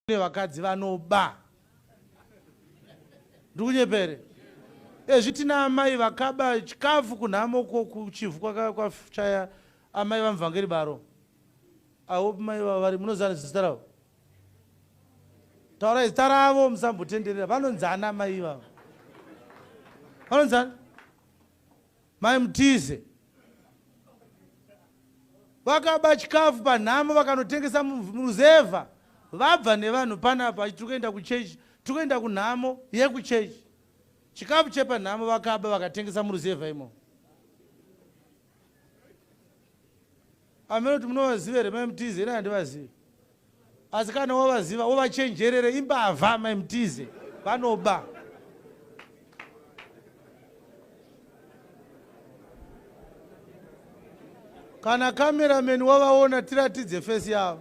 Kune vakadzi vanoba. Ndikunyepere. Ezvi tina amai vakaba chikafu kunhamo ko kuchivhu kwachaya amai vamuvhangeri baro. I hope mai vavo vari munoziva zita ravo. Taurai zita ravo musambotenderera. Vanonzana amai ivavo. Vanonzana? Mai Mutize vakaba chikafu panhamo vakanotengesa muruzevha vabva nevanhu panapa tiri kuenda kuchechi tiri kuenda kunhamo yekuchechi chikafu chepanhamo vakaba vakatengesa muruzevha imomo amene kuti munovaziva here mai Mutize ina handivazivi asi kana wavaziva wovachenjerere imbavha mai Mutize vanoba kana cameraman wavaona tiratidze fesi yavo.